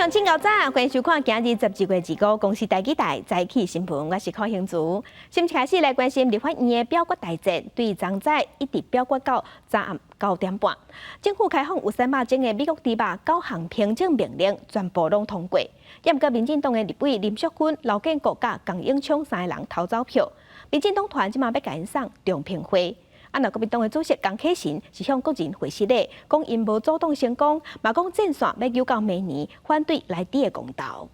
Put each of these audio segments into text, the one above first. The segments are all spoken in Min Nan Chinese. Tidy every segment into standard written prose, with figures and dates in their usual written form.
鄉親𠢕早，歡迎收看今日12月25公視台語台早起新聞，我是柯興祖。先開始來關心立法院的表決大戰，對昨早一直表決到昨暗9點半，政府開放有三百種的美國豬肉九項憑證命令全部攏通過。毋過民進黨的立委林淑芬、劉建國佮江永昌三个人偷走票，民進黨團這馬欲共𪜶送中評會。啊，若國民黨的主席江啟臣是向國人回失禮，講𪜶無組黨成功，嘛講戰線欲扭到明年，反對萊豬的公投。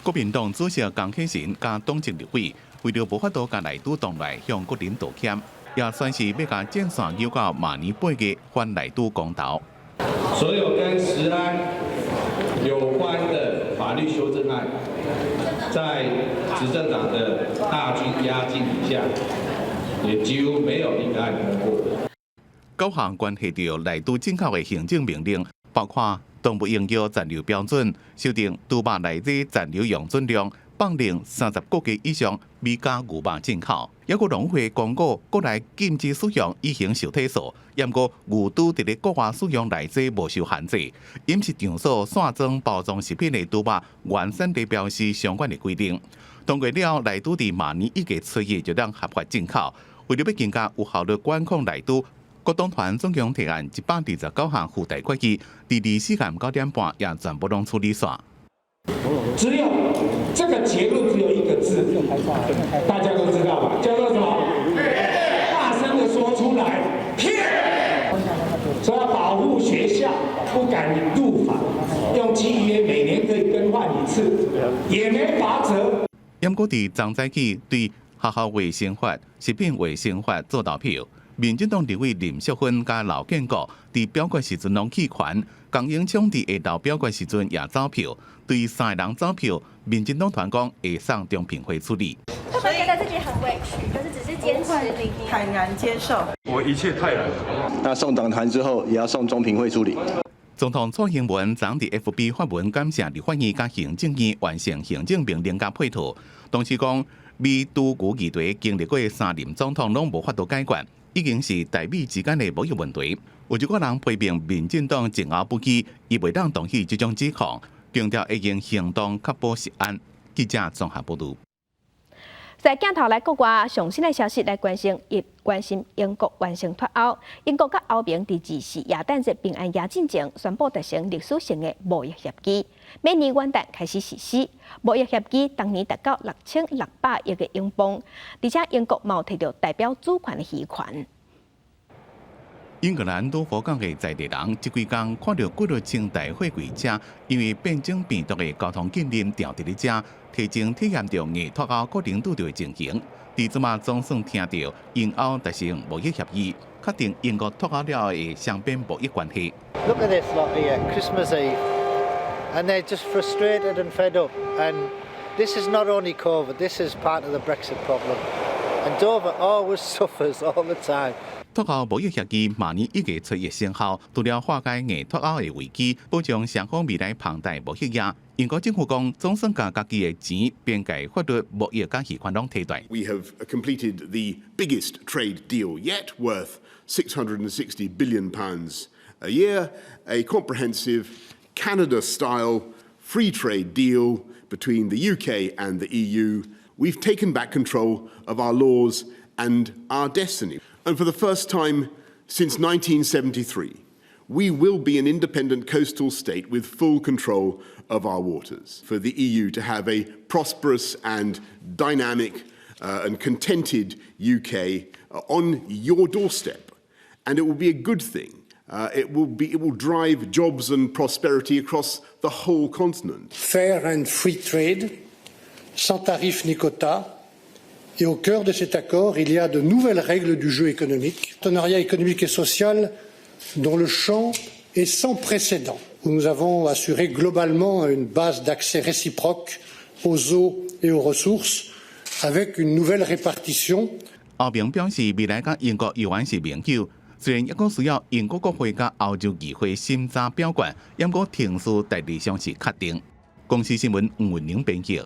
國民黨主席江啟臣佮黨籍立委，為著無法度共萊豬擋來向國人道歉，也宣示欲共戰線扭到明年8月反萊豬公投。所有跟食安有關的法律修正案，在執政黨的大軍壓境底下，也幾乎沒有一個案通過。九項關係著萊豬進口的行政命令，包括動物營養殘留標準、修訂豬肉內底殘留容準量、放任30個月以上美加牛肉進口，抑閣農會公告國內禁止使用乙型受體素，毋過牛豬佇咧國外使用萊劑無受限制。飲食場所散裝包裝食品的豬肉原產地標示相關的規定。通過了，萊豬佇明年1月初1就當合法進口。為著欲更加有效率管控萊豬，國黨團總共提案129項附帶決議，佇24暗9點半也全部攏處理煞。只有這個結論只有一個字，大家都知道吧？叫做什麼？大聲的說出來，騙！說要保護學校，不敢入法，用契約每年可以更換一次，也沒罰則。毋過佇昨早起對學校衛生法、食品衛生法做投票，民進黨立委林淑芬佮劉建國佇表決時陣攏棄權，江永昌佇下晝表決時陣也走票，對三个人走票，民進黨團講會送中評會處理。會不會覺得自己很委屈？就是只是堅持理念，坦然接受。我一切泰然。那送黨團之後，也要送中評會處理。總統蔡英文昨佇 FB 發文感謝立法院佮行政院完成行政命令佮配套，同時講美豬牛議題經歷過三任總統攏無法度解決，已經是台美之間的貿易問題。有一寡人批評民進黨靜而不語，伊袂當同意這種指控，強調會用行動確保食安。記者綜合報導。在鏡頭來國外上新的消息來關心，亦關心英國完成脫歐。英國佮歐盟佇24耶誕節平安夜進前宣布達成歷史性的貿易協議，明年元旦開始實施。貿易協議當年達到6600億个英鎊，而且英國嘛有提著代表主權的漁權。英格蘭多佛港的在地人，這幾工看著幾落千台貨櫃車，因為變種病毒的交通禁令停佇咧遮，提前體驗著硬脫歐可能拄著的情形。佇這馬總算聽著英歐達成貿易協議，確定英國脫歐了後的雙邊貿易關係。 Look at this lot here, Christmas Eve, and they're just frustrated and fed up. And this is not only COVID, this is part of the Brexit problem. And Dover always suffers all the time. 脫歐貿易協議明年1月初1生效，除了化解硬脫歐的危機，保障雙方未來龐大貿易額。英國政府講，總算共家己的錢、邊界、法律、貿易佮漁權攏替代。 We have completed the biggest trade deal yet, worth £660 billion a year, a comprehensive Canada-style free trade deal between the UK and the EU. We've taken back control of our laws and our destiny. And for the first time since 1973, we will be an independent coastal state with full control of our waters. For the EU to have a prosperous and dynamic and contented UK on your doorstep. And it will be a good thing. It will drive jobs and prosperity across the whole continent. Fair and free trade, sans tarifs ni quotas. Et au cœur de cet accord, il y a de nouvelles règles du jeu économique, partenariat économique et social dont le champ est sans précédent, où nous avons assuré globalement une base d'accès réciproque aux eaux et aux ressources, avec une nouvelle répartition. 歐盟表示，未來佮英國猶原是盟友，雖然猶閣需要英國國會佮歐洲議會審查表決，毋過程序大致上是確定。公視新聞吳文玲編譯。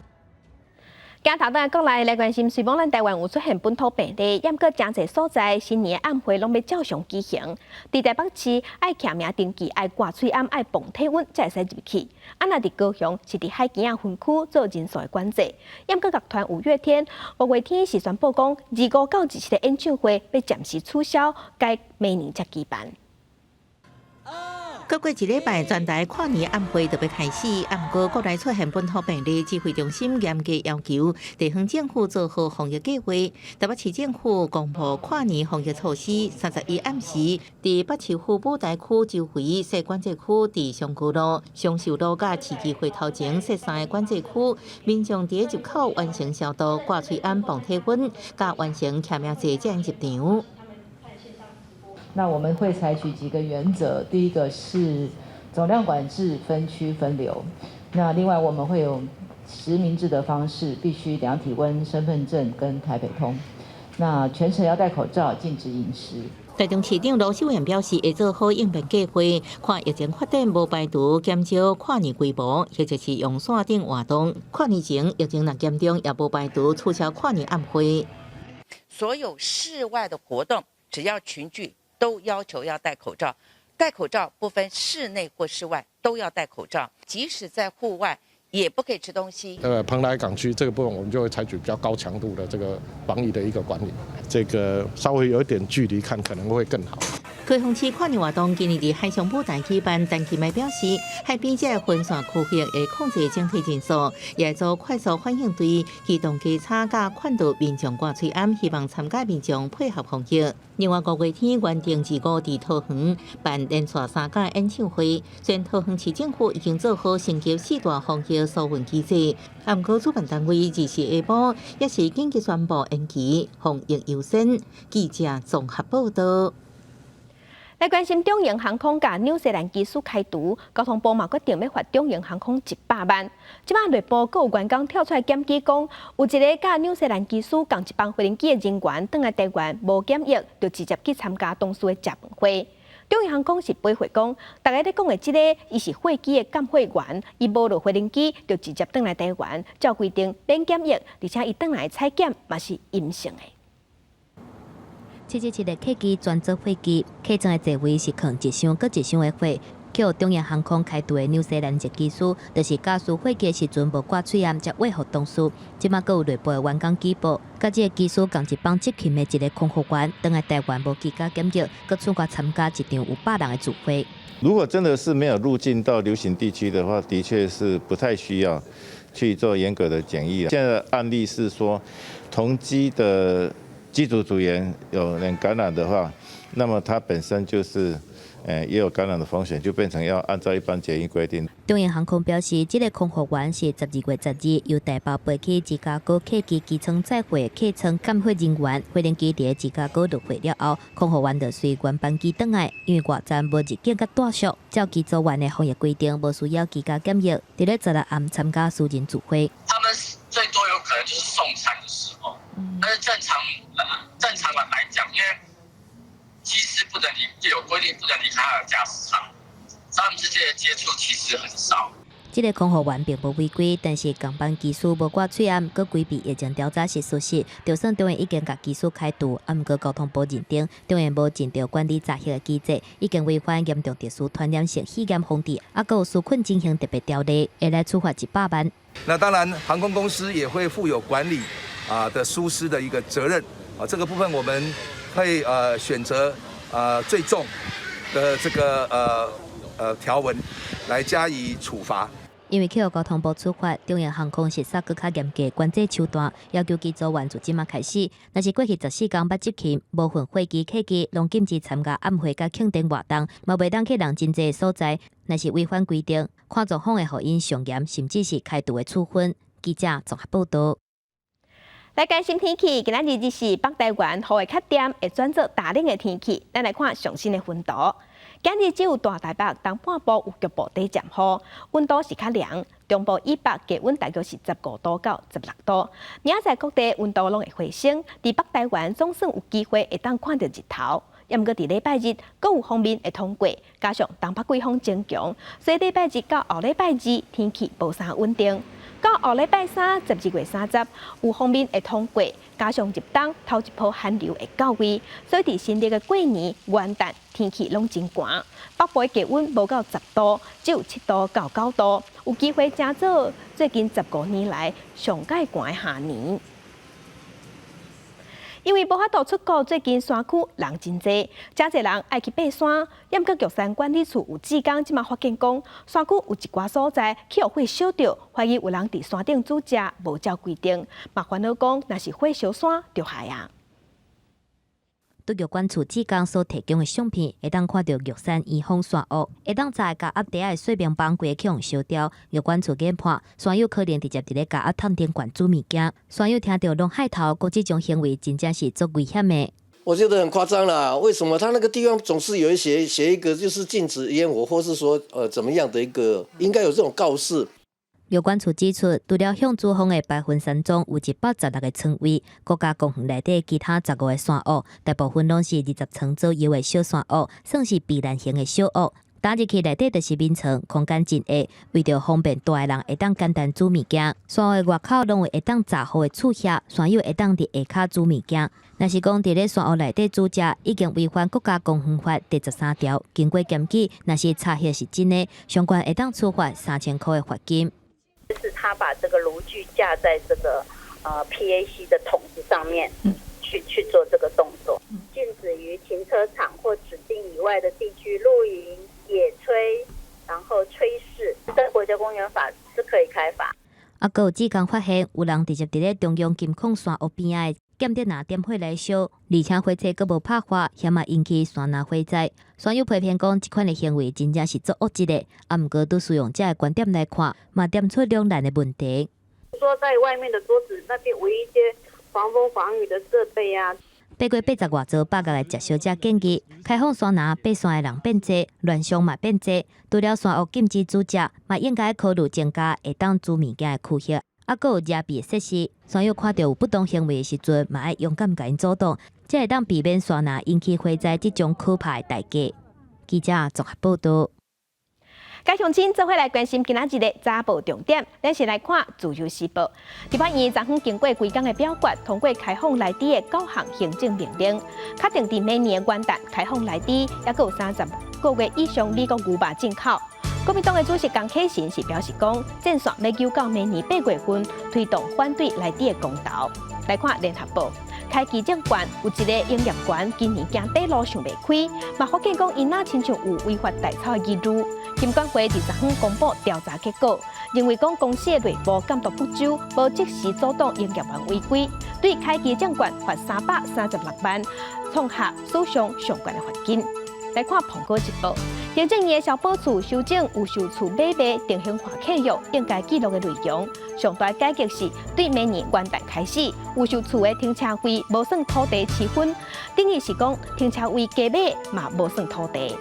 鏡頭轉來國內來關心，雖罔咱台灣有出現本土病例，毋過誠濟所在新年暗會攏欲照常舉行。佇台北市愛簽名登記，愛掛喙罨，愛磅體溫，才會使入去。啊，若佇高雄是佇海墘仔分區做人數的管制。毋過樂團五月天，五月天是宣布講，25到27的演唱會欲暫時取消，改明年才舉辦。閣過一禮拜，全台跨年暗會就欲開始。毋過國內出現本土病例，指揮中心嚴格要求地方政府做好防疫計劃。台北市政府公布跨年防疫措施，31暗時，佇北市府舞台區周圍設管制區，佇松高路、松壽路佮市議會頭前設三个管制區，民眾佇入口完成消毒、掛喙罨、磅體溫，佮完成簽名制才入場。那我們會採取幾個原則，第一個是總量管制、分區分流。那另外我們會用實名制的方式，必須量體溫、身份證跟台北通。那全程要戴口罩，禁止飲食。台中市長盧秀燕表示，會做好應變計劃，看疫情發展無排除減少跨年規模，或者是用線頂活動。跨年前疫情若嚴重，也無排除取消跨年暗會。所有室外的活動，只要群聚，都要求要戴口罩，戴口罩不分室內或室外都要戴口罩，即使在戶外也不可以吃東西。蓬萊港區這個部分，我們就會採取比較高強度的這個防疫的一個管理，這個稍微有一點距離看可能會更好。開放市跨年活動今年佇海上舞台舉辦，陳其邁表示，海邊這个分散區域會控制整體人數，也會做快速反應隊，機動稽查佮勸導民眾掛喙罨，希望參加民眾配合防疫。另外，五月天原定二五佇桃園辦連續三屆演唱會，雖然桃園市政府已經做好升級四大防疫疏運機制，毋過主辦單位二四下晡也是緊急宣布延期，防疫優先。記者綜合報道。來關心長榮航空共紐西蘭機師開除，交通部嘛決定欲罰長榮航空100萬。這擺內部閣有員工跳出來檢舉講，有一个佮紐西蘭機師仝一班飛行機的人員，轉來台灣無檢疫，就直接去參加同事的食飯會。長榮航空是回覆講，大家咧講的這个，伊是貨機的鑑貨員，伊無落飛行機就直接轉來台灣，照規定免檢疫，而且伊轉來採檢嘛是陰性的。777的客機專做貨機，客艙的座位是囥一箱閣一箱的貨。予長榮航空開除的紐西蘭籍機師，就是駕駛貨機的時陣無掛喙罨，才威予同事。這擺閣有內部的員工舉報，佮這个機師仝一班執勤的一个空服員，轉來台灣無居家檢疫，閣出國參加一場有100人的聚會。如果真的是沒有入境到流行地區的話，的確是不太需要去做嚴格的檢疫。現在案例是說，同機的機組組員有人感染的話，那麼他本身就是，也有感染的風險，就變成要按照一般檢疫規定。長榮航空表示，這个空服員是12月12由台北飛去芝加哥客機機艙載貨客艙鑑貨人員，飛行機佇芝加哥落貨了後，空服員就隨原班機轉來，因為外站無入境佮帶宿，照機組員的防疫規定，無需要居家檢疫。佇咧16暗參加私人聚會。他們最多有可能就是送餐的時候，但是正常人來講，因為機師不能離，有規定不能離開他的駕駛艙，他們之間的接觸其實很少。這个空服員並無違規，但是仝班機師無掛喙罨，閣規避疫情調查是事實。就算長榮已經共機師開除，毋過交通部認定長榮無盡著管理查核的機制，已經違反嚴重特殊傳染性肺炎防治，猶閣有紓困情形特別條例，會來處罰100萬。那當然，航空公司也會負有管理的疏失的一個責任啊，這個部分我們會選擇最重的這個條文來加以處罰。因為予交通部處罰，長榮航空實施閣較嚴格管制手段，要求機組員自這擺開始，若是過去14天捌執勤，無分貨機、客機，攏禁止參加暗會佮慶典活動，嘛袂當去人真濟所在。若是違反規定，看狀況會予𪜶上嚴，甚至是開除的處分。記者綜合報道。來關心天氣，今仔日日是北台灣雨會較恬，會轉做大冷的天氣。咱來看上新的溫度。今日只有大台北東半部有局部短暫雨，溫度是較涼。中部以北低溫大約是15度到16度。明仔載各地溫度攏會回升，佇北台灣總算有機會會當看著日頭。毋過佇禮拜日，閣有鋒面會通過，加上東北季風增強，所以禮拜日到後禮拜二天氣無啥穩定。到後禮拜三，12月30，有鋒面會通過，加上入冬頭一波寒流會到位，所以佇新曆的過年元旦天氣攏真寒。北部的低溫無到10度，只有7度到9度，有機會成做最近15年來上蓋寒的夏年。因為無法度出國，最近山區人真濟，誠濟人愛去爬山。毋過玉山管理處有志工這馬發現講，山區有一寡所在去予火燒著，懷疑有人佇山頂煮食，無照規定，嘛煩惱講，若是火燒山就害啊。對玉管處志工所提供的相片，會當看著玉山宜豐山屋，會當在加壓袋仔的細冰棒規个去予燒掉。玉管處研判，山友可能直接佇咧加壓桶頂懸煮物件。山友聽著攏害頭，講這種行為真正是足危險的。我覺得很誇張啦，為什麼他那個地方總是有一些寫一個就是禁止煙火，或是說怎麼樣的一個，應該有這種告示。玉管處指出，除了向主峰的白雲山莊有116個床位，國家公園內底其他15個山屋，大部分攏是20層左右的小山屋，算是避難型的小屋。踏入去內底就是眠床，空間真狹，為著方便蹛的人會當簡單煮物件，山屋的外口攏有會當閘雨的厝舍，山友會當佇下跤煮物件。若是講佇咧山屋內底煮食，已經違反國家公園法第13條，經過檢舉，若是查核是真的，相關會當處罰3000箍的罰金。是他把這個爐具架在這個PAC 的桶子上面，去做這個動作。禁止於停車場或指定以外的地區露營、野炊，然後炊事。在國家公園法是可以開罰。啊，閣有志工發現有人直接佇咧中央金礦山屋邊仔的點電拿點火來燒，而且火車閣無拍火，險仔引起山林火災。山友批評講，這款的行為真正是足惡質的。啊，毋過對使用者的觀點來看，嘛點出兩難的問題。說在外面的桌子那邊圍一些防風防雨的設備啊。爬過80外座百岳的食小姐建議，開放山林爬山的人變濟，亂象嘛變濟。除了山屋禁止煮食，嘛應該考慮增加會當煮物件的區域，啊，閣有遮蔽設施。山友看著有不當行為的時陣，嘛愛勇敢共𪜶阻擋，才會當避免山林引起火災這種可怕的代價。記者綜合報導。佮鄉親做伙來關心今仔日的早報重點，咱先來看《自由時報》。立法院昨昏經過規工的表決，通過開放萊豬的九項行政命令，確定佇明年元旦開放萊豬，猶閣有30個月以上美國牛肉進口。國民黨的主席江啟臣是表示講，戰線欲搝到明年8月份推動反對萊豬的公投。來看《聯合報》。開基證券有一个營業員今年驚短路想袂開，嘛發現講𪜶若親像有違法代操的疑慮。金管會佇昨昏公布調查結果，認為講公司的內部監督不周，無及時阻擋營業員違規，對凱基證券罰336萬，創下史上上懸的罰金。來看《蘋果日報》，行政院的消保處修正有售厝買賣定型化契約應該記錄的內容。上大改革是對明年元旦開始，預售厝的停車費無算土地持分，等於是講停車位加買嘛無算土地。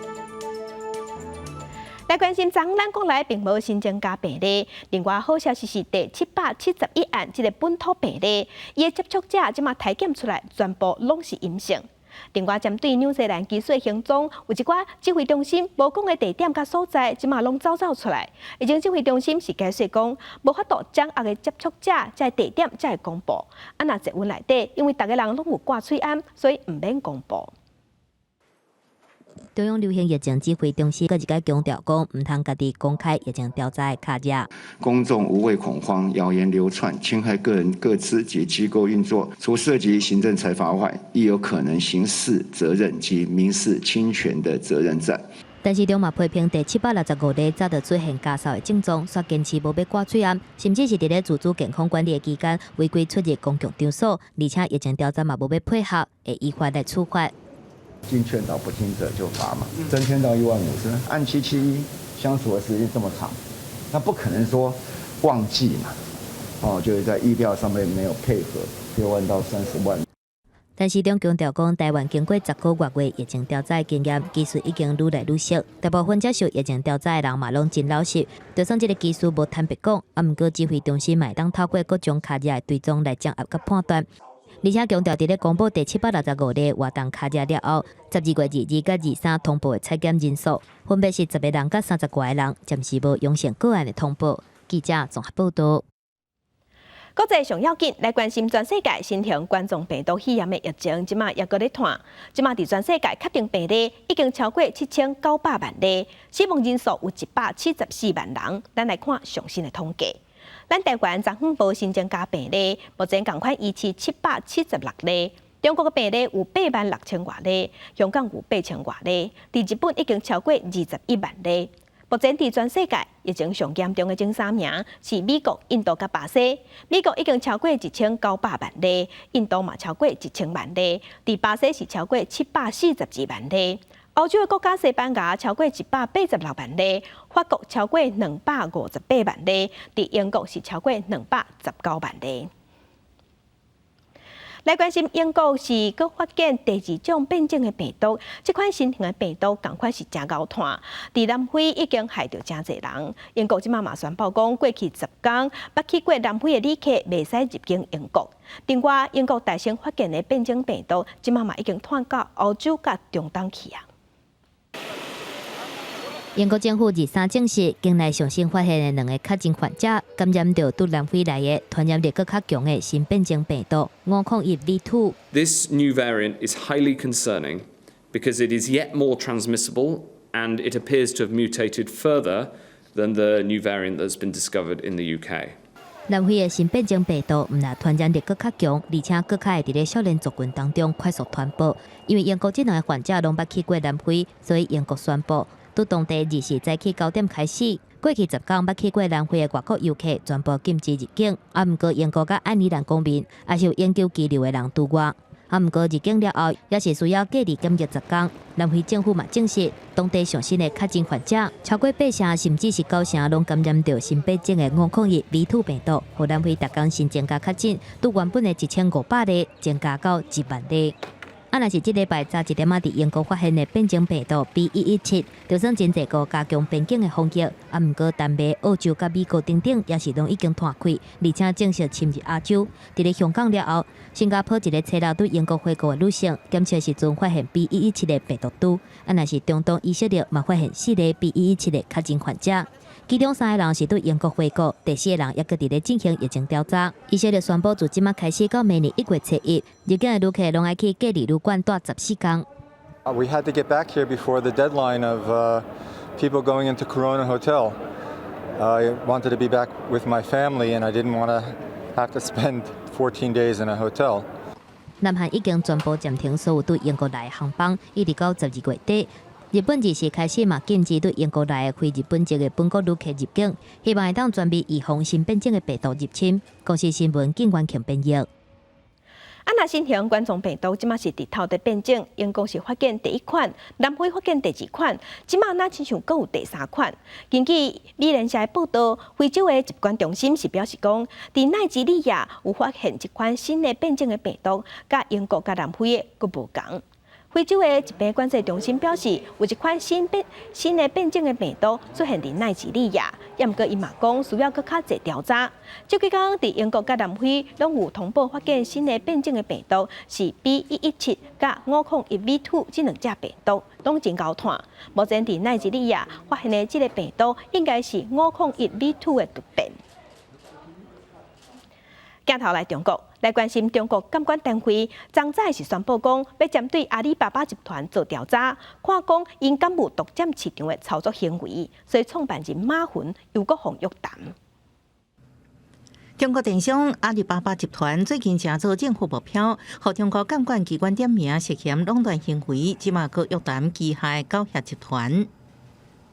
來關心，昨昏咱國內並無新增加病例。另外好消息是第771案這个本土病例，伊的接觸者這馬篩檢出來，全部攏是陰性。另外，針對紐西蘭機師行蹤，有一寡指揮中心無講的地點佮所在，這馬攏走走出來。疫情指揮中心是解釋講，無法度掌握的接觸者這个地點才會公布。啊，若捷運內底，因為逐个人攏有掛喙罨，所以毋免公布。中央流行疫情指揮中心閣一擺強調講，毋通家己公開疫情調查的卡冊。公眾無謂恐慌，謠言流竄，侵害個人個資及機構運作，除涉及行政裁罰外，亦有可能刑事責任及民事侵權的責任在。陳時中嘛批評第765例早就出現咳嗽的症狀，煞堅持無欲掛喙罨，甚至是佇咧自主健康管理的期間違規出入公共場所，而且疫情調查嘛無欲配合，會依法來處罰。經勸導不聽者就罰嘛，增添到1萬5是按771相處的時間這麼長，那不可能說忘記嘛，哦，就是在疫調上面沒有配合，6萬到30萬。陳時中強調講，台灣經過10個月疫情調查的經驗，技術已經愈來愈熟，大部分接受疫情調查的人嘛攏真老實。就算這个技術無坦白講，啊，毋過指揮中心嘛會當透過各種卡冊的追蹤來掌握佮判斷。而且強調，佇咧公布第765例活動卡冊了後，12月22佮23通報的採檢人數，分別是10個人佮30外個人，暫時無陽性個案的通報。記者綜合報導。國際上要緊來關心全世界新型冠狀病毒肺炎的疫情，這馬猶閣咧湠。這馬佇全世界確定病例已經超過7900萬例，死亡人數有174萬人。咱來看上新的統計。咱台灣昨昏無新增加病例，目前仝款維持776例。中國的病例有8萬6千外例，香港有8千外例，佇日本已經超過21萬例。目前佇全世界疫情上嚴重的前三名是美國、印度佮巴西。美國已經超過1900萬例，印度嘛超過1000萬例，佇巴西是超過742萬例。歐洲的國家西班牙超過186萬例，法國超過258萬例，佇英國是超過219萬例。來關心英國是閣發現第二種變種的病毒，這款新型的病毒仝款是誠𠢕湠，佇南非已經害著誠濟人。英國這馬嘛宣布講，過去10天捌去過南非的旅客袂使入境英國。另外，英國大先發現的變種病毒，這馬嘛已經湠到歐洲佮中東去啊。英國政府23證實，境內上新發現的兩个確診患者感染著對南非來的傳染力閣較強的新變種病毒501 V2。 This new variant is highly concerning because it is yet more transmissible and it appears to have mutated further than the new variant that's been discovered in the UK. 南非的新變種病毒毋但傳染力閣較強，而且閣較會佇咧少年族群當中快速傳播。因為英國這兩个患者攏捌去過南非，所以英國宣布，對當地24早起9點開始，過去10天捌去過南非的外國遊客全部禁止入境。啊，毋過英國佮愛爾蘭公民，抑是有永久居留的人除外。啊，毋過入境了後，也是需要隔離檢疫10天。南非政府嘛證實，當地上新的確診患者超過八成，甚至是九成，攏感染著新變種的501 V2 病毒。予南非逐工新增加確診，對原本的1500例增加到1萬例。啊，若是這禮拜早一點仔佇英國發現的變種病毒 B117，就算真濟國加強邊境的防疫，啊，毋過丹麥、澳洲佮美國等等，也是攏已經湠開，而且正式侵入亞洲。佇咧香港了後，新加坡一个初六對英國回國的女性檢測時陣發現 B117的病毒株，啊，若是中東以色列嘛發現四个 B117的確診患者。其中三个人是對英國回國，第四个人猶閣佇咧進行疫情調查。以色列宣布自這馬開始到明年1月初1，入境的旅客攏愛去隔離旅館蹛14天。 We had to get back here before the deadline of people going into Corona Hotel. I wanted to be back with my family, and I didn't want to have to spend 14 days in a hotel. 南韓已經全部暫停所有對英國來的航班，一直到12月底。日本二四開始嘛禁止對英國來的非日本籍的本國旅客入境，希望會當全面預防新變種的病毒入侵。公視新聞景元慶編譯。啊，若新型冠狀病毒這馬是直透佇變種，英國是發現第一款，南非發現第二款，這馬若親像閣有第三款。根據美聯社的報道，非洲的疾管中心是表示講，佇奈及利亞有發現這款新的變種的病毒，佮英國佮南非的閣無仝。非洲的疾病管制中心表示，有一款新的變種的病毒出現佇奈及利亞，也毋過伊嘛講需要閣較濟調查。這幾工佇英國佮南非攏有通報發現新的變種的病毒，是 B117佮501 V2這兩隻病毒，攏真𠢕湠。目前佇奈及利亞發現的這个病毒，應該是501 V2 的突變。鏡頭來中國，來關心中國監管單位，昨早是宣布講，欲針對阿里巴巴集團做調查，看講𪜶敢有獨佔市場的操作行為，所以創辦人馬雲又閣予約談。中國電商阿里巴巴集團最近成做政府目標，予中國監管機關點名涉嫌壟斷行為，這馬閣約談旗下高協集團。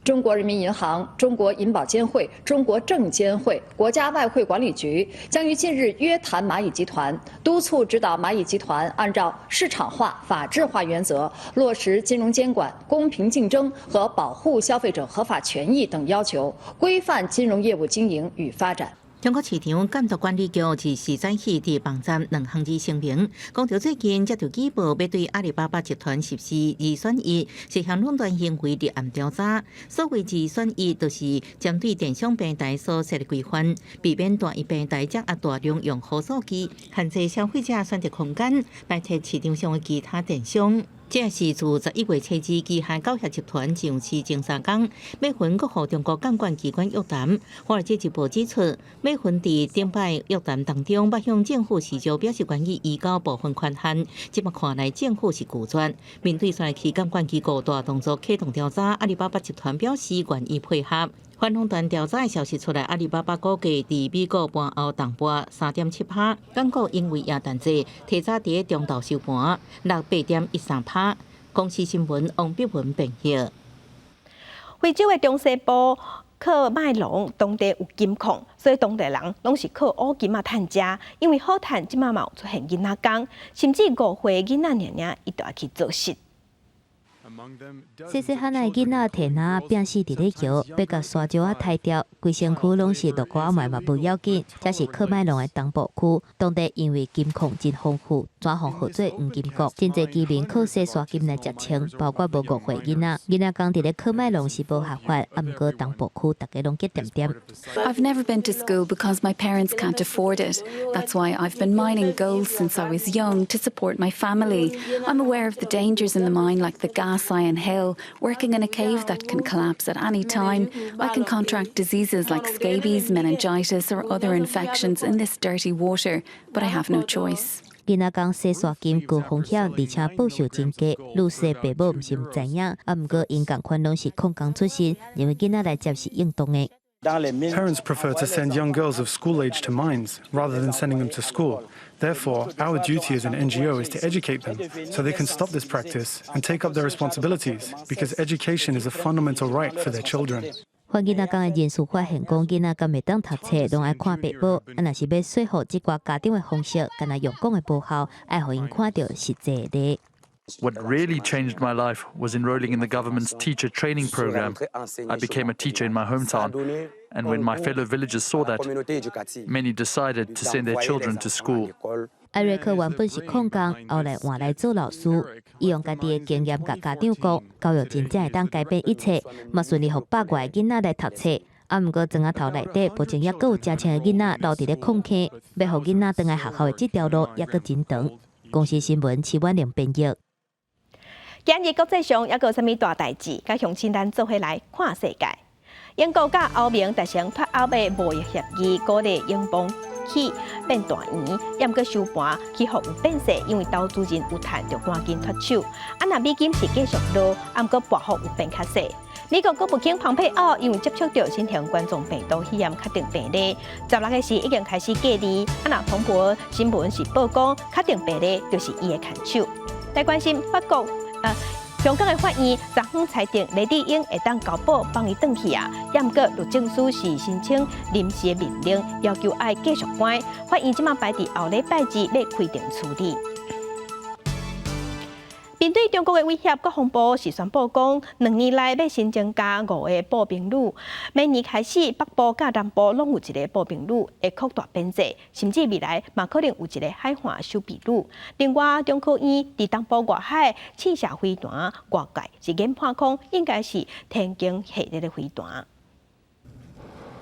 中國人民銀行、中國銀保監會、中國證監會、國家外匯管理局將於近日約談螞蟻集團，督促指導螞蟻集團按照市場化、法治化原則，落實金融監管、公平競爭和保護消費者合法權益等要求，規範金融業務經營與發展。中國市場監督管理局24早起佇網站兩項字聲明，講著最近接到舉報，欲對阿里巴巴集團實施二選一涉嫌壟斷行為立案調查。所謂二選一，就是針對電商平台所設的規範，避免單一平台掌握大量用戶數據，限制消費者選擇空間，排斥市場上的其他電商。這是自11月初日，旗下九協集團上市前3工，馬雲閣予中國監管機關約談。華爾街日報指出，馬雲佇頂擺約談當中，捌向政府示弱，表示願意移交部分權限。這擺看來，政府是拒絕。面對煞去監管機構大動作啟動調查，阿里巴巴集團表示願意配合。反壟斷調查的消息出來，阿里巴巴股價佇美股盤後重跌3.7%，港股因為耶誕節提早佇中晝收盤，落8.13%。公視新聞王碧文編譯。非洲的中西部喀麥隆當地有金礦，所以當地人攏是靠烏金仔趁食。因為好趁，這馬嘛有出現囡仔工，甚至5歲囡仔爾爾，伊就愛去做穡。細細漢的囡仔提籃仔拚死佇咧搖，欲共沙石仔刣掉，規身軀攏是落雨仔嘛無要緊。這是喀麥隆的東部區，當地因為金礦真豐富，轉予號做黃金國。真濟居民靠洗沙金來食穿，包括無5歲囡仔。囡仔工佇咧喀麥隆是無合法，啊，毋過東部區逐家攏激恬恬。 I've never been to school because my parents can't afford it. That's why I've been mining gold since I was young to support my family. I'm aware of the dangers in the mine, like the gas I inhale, working in a cave that can collapse at any time. I can contract diseases like scabies, meningitis, or other infections in this dirty water, but I have no choice. 囡仔工洗沙金高風險，而且報酬真低。女婿爸母毋是毋知影，啊，毋過𪜶仝款攏是礦工出身，認為囡仔來接是應當的。 Parents prefer to send young girls of school age to mines rather than sending them to school. Therefore, our duty as an NGO is to educate them so they can stop this practice and take up their responsibilities because education is a fundamental right for their children. 反囡仔工的人士發現，講囡仔敢會當讀冊，攏愛看爸母。啊，若是欲說服這寡家長的方式，敢若用講的無效，愛予𪜶看著實際的。 What really changed my life was enrolling in the government's teacher training program. I became a teacher in my hometown, and when my fellow villagers saw that, many decided to send their children to school. 艾瑞克原本是礦工，後來換來做老師。伊用家己的經驗共家長講，教育真正會當改變一切，嘛順利予百外個囡仔來讀冊。啊，毋過磚仔頭內底，目前猶閣有成千个囡仔留佇咧礦坑，欲予囡仔轉來學校的這條路，猶閣真長。公視新聞徐婉玲編譯。今日國際上猶閣有啥物大代誌？佮鄉親咱做伙來看世界。英國佮歐盟達成脫歐的貿易協議，鼓勵英鎊起變大圓，猶毋過收盤起伏有變勢，因為投資人有趁就趕緊脫手。啊，若美金是繼續落，啊，毋過波幅有變較細。美國國務卿蓬佩奧因為接觸著新型冠狀病毒肺炎確定病例，16日時已經開始隔離。啊，若彭博新聞是報講，確定病例就是伊的牽手。來關心法國。香港的法院昨昏裁定黎智英會當交保放伊轉去啊，猶毋過律政司是申請臨時的命令，要求愛繼續關。法院這馬排佇後禮拜二欲開庭處理。面對中國的威脅，國防部是宣布講，2年內欲新增加五个步兵旅。明年開始，北部佮南部攏有一个步兵旅會擴大編制，甚至未來嘛可能有一个海岸守備旅。另外，中科院佇東部外海試射飛彈，外界是研判講應該是天弓系列的飛彈。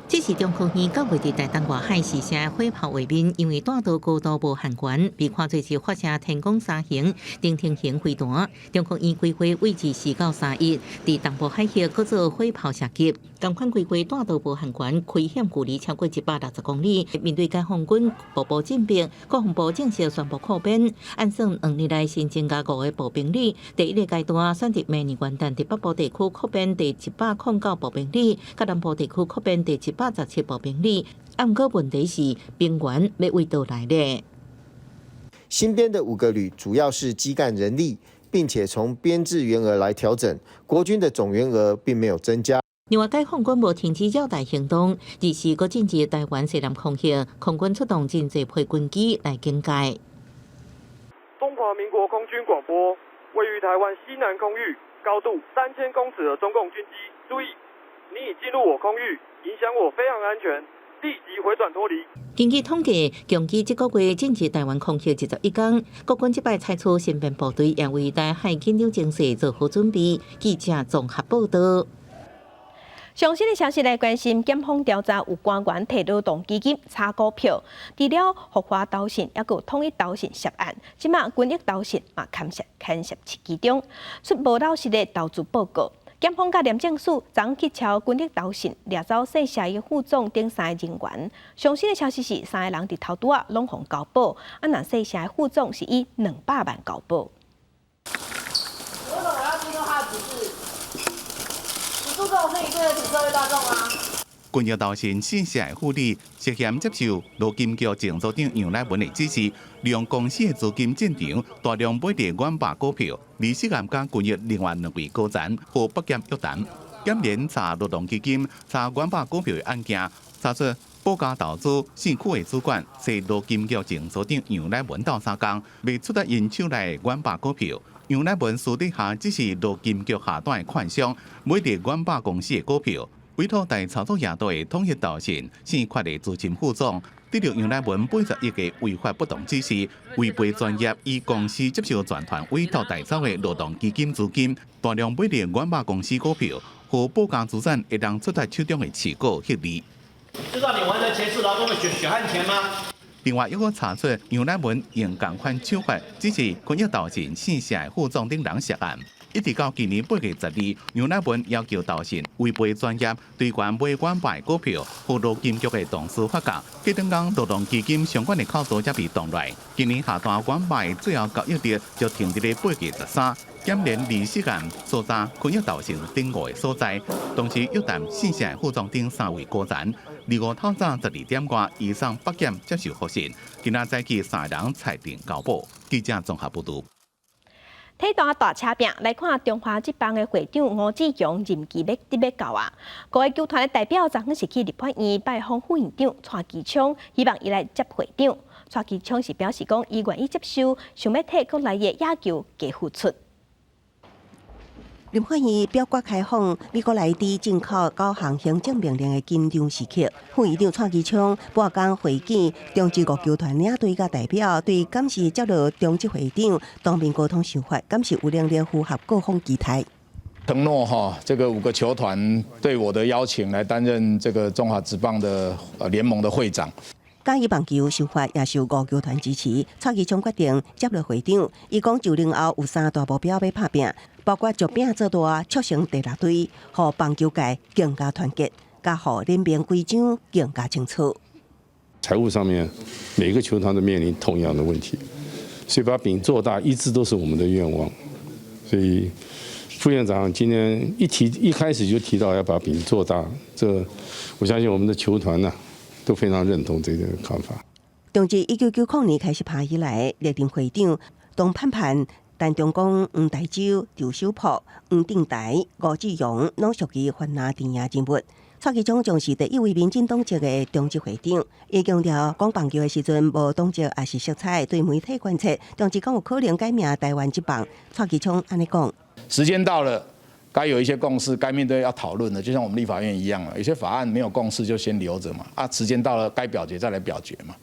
這是中科院九月佇台東外海試射火炮畫面，因為彈道高度無限懸，被看做是發射天弓三型、蜻蜓型飛彈。中科院規劃位置4到31，佇東部海域閣做火炮射擊。仝款規劃彈道無限懸，危險距離超過160公里。面對解放軍步步進逼，國防部正式宣布擴編，按算2年內新增加五個步兵旅。第一个階段選擇明年元旦佇北部地區擴編第109步兵旅，佮南部地區擴編第117步兵旅。啊，毋過問題是兵源欲佗位來咧？新編的五個旅主要是基幹人力，並且從編制員額來調整，國軍的總員額並沒有增加。另外，解放軍無停止繞台行動，而是閣進入台灣西南空域，空軍出動真濟批軍機來警戒。中華民國空軍廣播，位於台灣西南空域，高度3000公尺的中共軍機，注意，你已進入我空域，影響我飛航安全，立即回轉脫離。根據統計，共計這個月進入台灣空域21工，國軍這擺採取新編部隊，也為台海緊張情勢做好準備。記者綜合報道。上新的消息來關心，檢方調查有官員提勞動基金炒股票，除了福華投信，抑閣有統一投信涉案，這馬群益投信嘛牽涉其中，出無老實的投資報告。檢方佮廉政署昨去抄群益投信掠走細社的副總等三个人員。上新的消息是，三个人佇頭拄仔攏予交保，啊，若細社的副總是以200萬交保。為什麼要注重他的指示？你做這種事情對得起社會大眾嗎？群益投信姓謝的副理涉嫌接受勞金局前組長楊乃文的指示，利用公司的資金進場大量買入遠百股票，而涉案佮群益另外兩位高層予北檢約談，檢連查勞動基金炒遠百股票的案件，查出寶嘉投資姓區的主管是勞金局前組長楊乃文鬥相共，賣出得𪜶手內遠百股票。楊乃文私底下指示勞金局下單的券商買入遠百公司的股票。委託代操作額度的統一投信姓郝的資深副總，得著楊乃文80億的違法不當指示，違背專業，以公司接受全權委託代操的勞動基金資金，大量買入遠百公司股票，予寶嘉資產會當出台手中的持股獲利。知道你玩的錢是勞工的血汗錢嗎？另外，猶閣查出楊乃文用仝款手法，指示群益投信姓謝的副總等人涉案。一直到今年8月12，楊乃文要求投信違背專業，對懸買遠百股票，予勞金局的同事發覺，隔當工勞動基金相關的口袋才被凍來。今年下單遠百最後交易日就停佇咧8月13，檢連二涉案搜查群益投信等五个所在，同時約談姓謝的副總等三位高層。25透早12點外，移送北檢接受複訊。今仔早起三个人裁定交保。記者綜合報導。體壇大車拼來看，中華職棒的會長吳志強任期欲得欲到啊！五个球團的代表昨昏是去立法院拜訪副院長蔡其昌，希望伊來接會長。蔡其昌是表示講，伊願意接受，想欲替國內的野球加付出。立法院表決開放美國來佇進口九項行政命令的緊張時刻，副院長蔡其昌半工會見中職五球團領隊佮代表，對敢是接落中職會長當面溝通想法，敢是有能力符合各方期待。承諾哈，這個五個球團對我的邀請來擔任這個中華職棒的聯盟的會長。嘉義棒球想法也受五球團支持，蔡其昌決定接落會長。伊講就任後有三大目標欲拍拚，包括將餅做大，促成第六隊，予棒球界更加團結，佮予聯盟規章更加清楚。財務上面，每個球團都面臨同樣的問題，所以把餅做大一直都是我們的願望。所以副院長今天一提一開始就提到要把餅做大，這我相信我們的球團呢都非常認同這個看法。中職1990年開始拍以來，歷任會長董盼盼、陳忠光、黃大洲、陳守樸、黃定台、吳志榮，攏屬於雲南陣營人物。蔡其昌將是第一位民進黨籍的中職會長。伊強調，講棒球的時陣無黨籍抑是色彩，對媒體關切，中職敢有可能改名台灣職棒？蔡其昌按呢講：時間到了，該有一些共識，該面對要討論的，就像我們立法院一樣啊，有些法案沒有共識就先留着嘛，啊，時間到了該表決再來表決嘛，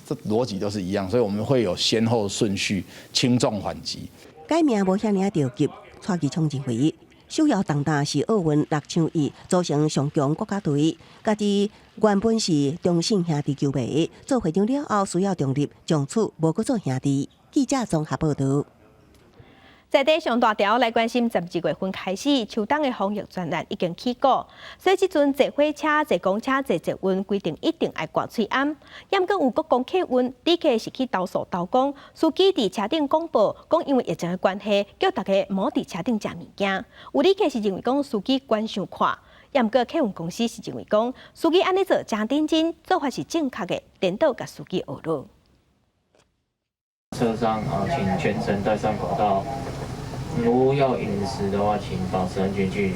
這邏輯都是一樣，所以我們會有先後順序、輕重緩急。改名無遐爾仔著急，蔡其昌認為，首要重擔是奧運六搶一組成上強國家隊，家己原本是中信兄弟球迷，做會長了後需要中立，從此無閣做兄弟。記者綜合報導。在地上大條來關心，12月份開始，秋冬的防疫專案已經起鼓，所以這陣坐火車、坐公車、坐捷運規定一定愛掛喙罨。毋過有國光客運，旅客是去投訴投講，司機佇車頂廣播，講因為疫情的關係，叫大家莫佇車頂食物件。有旅客是認為講司機管傷闊，毋過客運公司是認為講司機按呢做誠認真，做法是正確的，顛倒共司機學落。車上啊，請全程戴上口罩。如要飲食的話，請保持安全距離。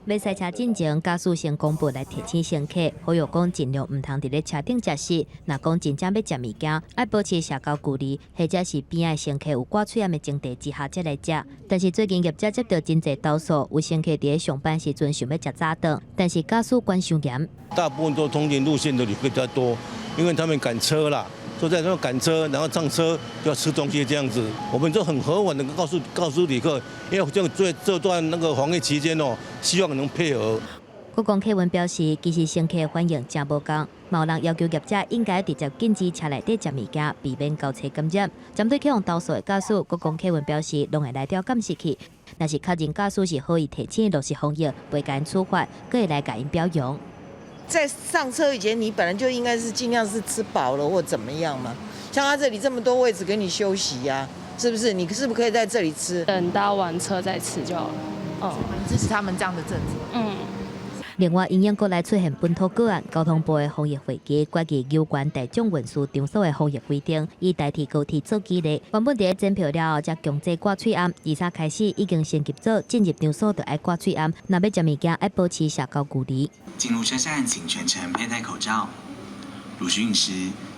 欲駛車進前，駕駛先廣播來提醒乘客，呼籲講盡量毋通佇咧車頂食食。若講真正欲食物件，愛保持社交距離，或者是邊仔乘客有掛喙罨的前提之下才來食。但是最近業者接著真濟投訴，有乘客佇咧上班時陣想欲食早頓，但是駕駛管傷嚴。大部分都通勤路線的旅客比較多，因為他們趕車啦。都在那趕車，然後上車就要吃東西這樣子，我們就很和緩的告訴旅客，因為這段那個防疫期間哦，希望能配合。國光客運表示，其實乘客反應誠無仝，嘛有人要求業者應該直接禁止車內底食物件，避免交叉感染。針對去予投訴的駕駛，國光客運表示，攏會來調監視器，若是確認駕駛是好意提醒落實防疫，袂共𪜶處罰，閣會來共𪜶表揚。在上車以前，你本來就應該是盡量是吃飽了或怎麼樣嘛。像他這裡這麼多位置給你休息呀，是不是？你是不是可以在這裡吃？等搭完車再吃就好了。嗯，支持他們這樣的政策。嗯。另外，因應國內出現本土個案，交通部的防疫會議決議優懸大眾運輸場所的防疫規定，以代替高鐵做基例。原本佇咧檢票了後，才強制掛喙罨。23開始已經升級做進入場所就愛掛喙罨，若欲食物件，愛保持社交距離。進入車站請全程佩戴口罩。如需飲食，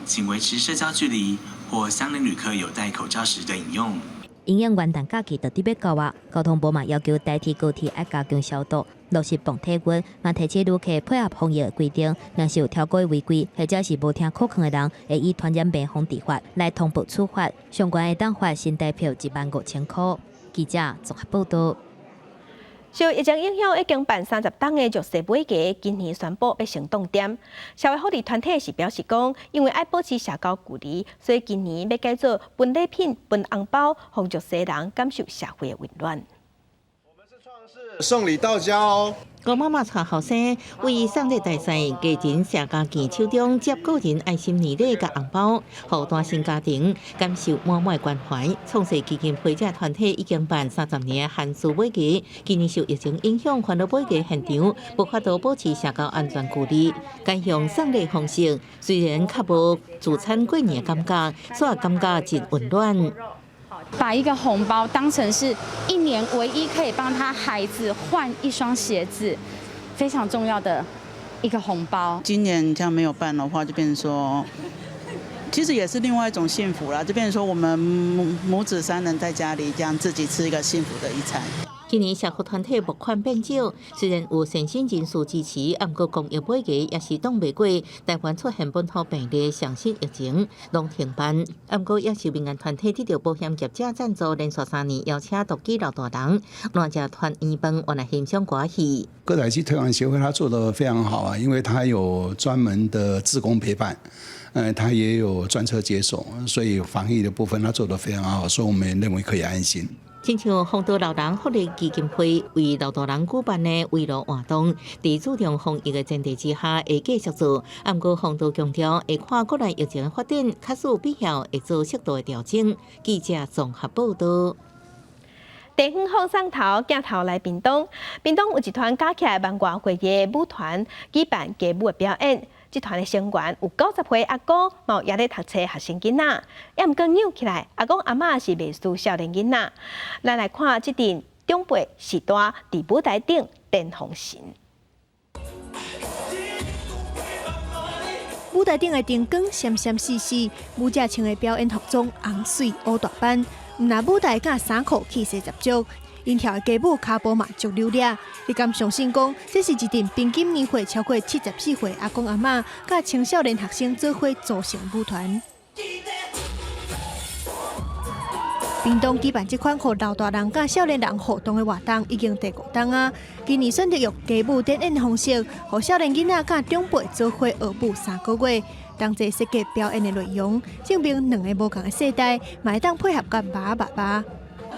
請維持社交距離或相鄰旅客有戴口罩時的飲用。因應元旦假期就佇欲到啊，交通部嘛要求台鐵高鐵愛加強消毒，落實磅體溫，嘛提醒旅客配合防疫的規定。若是有超過違規或者是無聽口勸的人，會依傳染病防治法來通報處罰，上懸會當罰新台票15,000箍。記者綜合報道。受疫情影響，已經辦30冬的弱勢尾牙，今年宣布欲先凍點。社會福利團體是表示講，因為愛保持社交距離，所以今年欲改做分禮品、分紅包，予弱勢人感受社會的溫暖。送禮到家哦！郭媽媽帶後生為送禮大賽，家庭社家健手中接個人愛心年禮佮紅包，予單身家庭感受滿滿關懷。創世基金會這團體已經辦30年寒暑尾牙，今年受疫情影響，煩惱尾牙現場無法度保持社交安全距離，改用送禮方式，雖然較無聚餐過年的感覺，卻感覺真溫暖。把一個紅包當成是一年唯一可以幫他孩子換一雙鞋子，非常重要的一個紅包。今年這樣沒有辦的話，就變成說，其實也是另外一種幸福啦。就變成說，我們母子三人在家裡這樣自己吃一個幸福的一餐。今年社福團體募款變少，雖然有善心人士支持，毋過公益尾牙也是擋袂過。台灣出現本土病例，上新疫情攏停辦。毋過也是民間團體得著保險業者贊助，連續3年邀請獨居老大人來食團圓飯，來欣賞歌戲。歌仔戲推廣協會，他做得非常好啊，因為他有專門的志工陪伴，他也有專車接送，所以防疫的部分他做得非常好，所以我們認為可以安心。親像豐島老人福利基金會為老大人舉辦的慰勞活動，佇注重防疫的前提之下，會繼續做。毋過豐島強調，會看國內疫情發展，確實有必要會做適度的調整。記者綜合報道。地方放送頭鏡頭來屏東，屏東有一團加起來萬外歲的舞團舉辦街舞的表演。這團的成員有90歲阿公，嘛有猶咧讀冊學生囡仔，猶毋過扭起來，阿公阿嬤是袂輸少年囡仔。咱來看這陣長輩序大佇舞台頂電風神。舞台頂的燈光閃閃爍爍，舞者穿的表演服裝紅媠烏大斑，毋但舞台佮衫褲氣勢十足。𪜶跳的街舞跤步嘛足溜掠，你敢相信講，這是一陣平均年歲超過74歲阿公阿嬤，佮青少年學生做伙組成舞團。屏東舉辦這款予老大人佮少年人互動的活動，已經第五冬啊。今年選擇用街舞展演的方式，予少年囡仔佮長輩做伙學舞3個月，同齊設計表演的內容，證明兩个無仝的世代，嘛會當配合佮爸爸爸。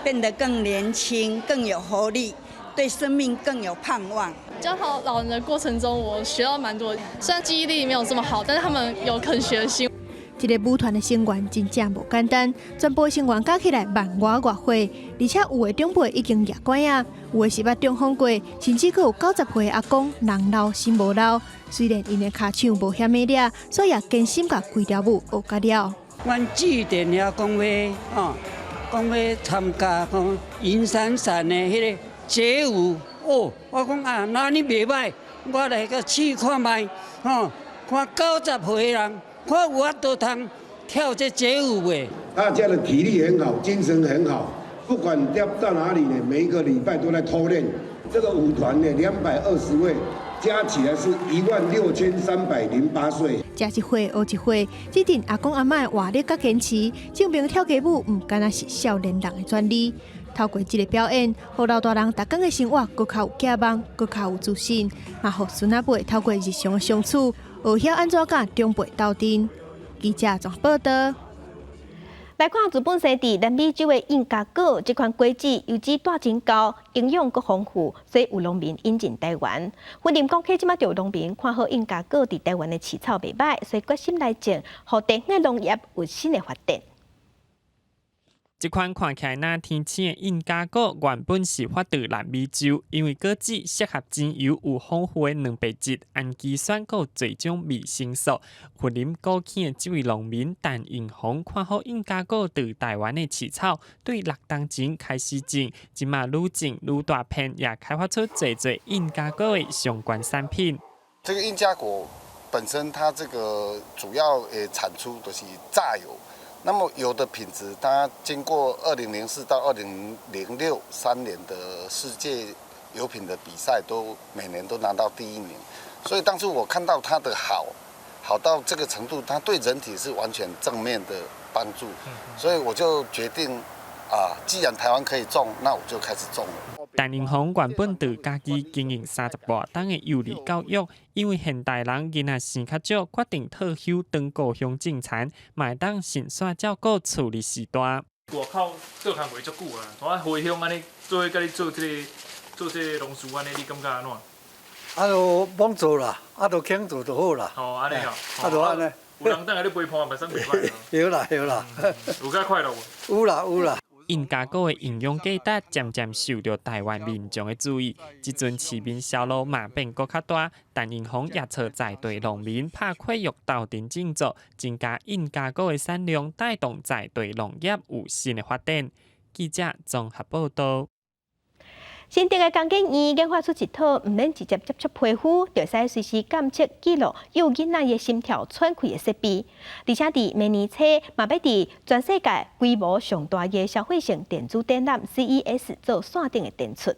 變得更年輕、更有活力，對生命更有盼望。教導老人的過程中，我學到蠻多。雖然記憶力沒有這麼好，但是他們有肯學的心。這個舞團的成員真正無簡單，全部成員加起來萬外外歲，而且有的長輩已經攑拐仔，有的是捌中風過，甚至閣有90歲阿公人老心無老。雖然𪜶的跤手無遐爾掠，所以也堅心共規條舞學甲了。阮致電遐講欲哦。講欲參加講銀閃閃的彼个街舞哦，我講啊，那呢袂䆀，我來閣試看覓，吼，看90歲人，看有法度通跳這街舞袂？大家的體力很好，精神很好，不管調到哪裡呢，每一個禮拜都在操練。這個舞團呢，220位，加起來是16,308歲。食一歲學一歲，這陣阿公阿嬤的活力佮堅持，證明跳街舞毋干焦是少年人的專利。透過這个表演，予老大人逐工的生活閣較有寄望，閣較有自信，嘛予孫仔輩透過日常的相處，學曉按怎佮長輩鬥陣。記者綜合報導。來看日本生佇南美洲的印加果，這款果子油脂帶真厚，營養閣豐富，所以有農民引進台灣。雲林講起這馬就有農民看好印加果佇台灣的市場袂䆀，所以決心來種，予地方的農業有新的發展。這款看起來若天青的印加果，原本是發自南美洲，因為果子適合精油，有豐富的蛋白質、氨基酸，閣有濟種維生素。雲林古坑的這位農民陳永鴻看好印加果佇台灣的市場，對6冬前開始種，這馬愈種愈大片，也開發出濟濟印加果的相關產品。這個印加果本身，它這個主要產出的是榨油。那麼油的品質，它經過2004到20063年的世界油品的比賽，都每年都拿到第一名。所以當初我看到它的好，好到這個程度，它對人體是完全正面的幫助，所以我就決定，啊，既然台灣可以種，那我就開始種了。陳永鴻原本佇家己經營30外冬的幼兒教育，因為現代人囡仔生較少，決定退休轉故鄉種田，嘛會當順紲照顧厝裡序大。外口做工課足久啊，我回鄉按呢做共你做這个農事按呢，你感覺按怎？啊，就罔做啦，啊，就肯做就好啦。哦，按呢哦。啊，就按呢。有人等下你陪伴嘛，算袂䆀。對啦，對啦。有較快樂無？有啦，有啦。印加果的營養價值漸漸受著台灣民眾的注意，這陣市面銷路嘛變閣較大。陳永鴻也揣在地農民拍契約鬥陣種作，增加印加果的產量，帶動在地農業有新的發展。記者綜合報導。新竹的江建醫研發出一套毋免直接接觸皮膚，就會使隨時監測記錄幼囡仔的心跳、喘氣的設備。而且佇明年初，嘛欲佇全世界規模上大的消費性電子展覽 CES 做線頂的展出。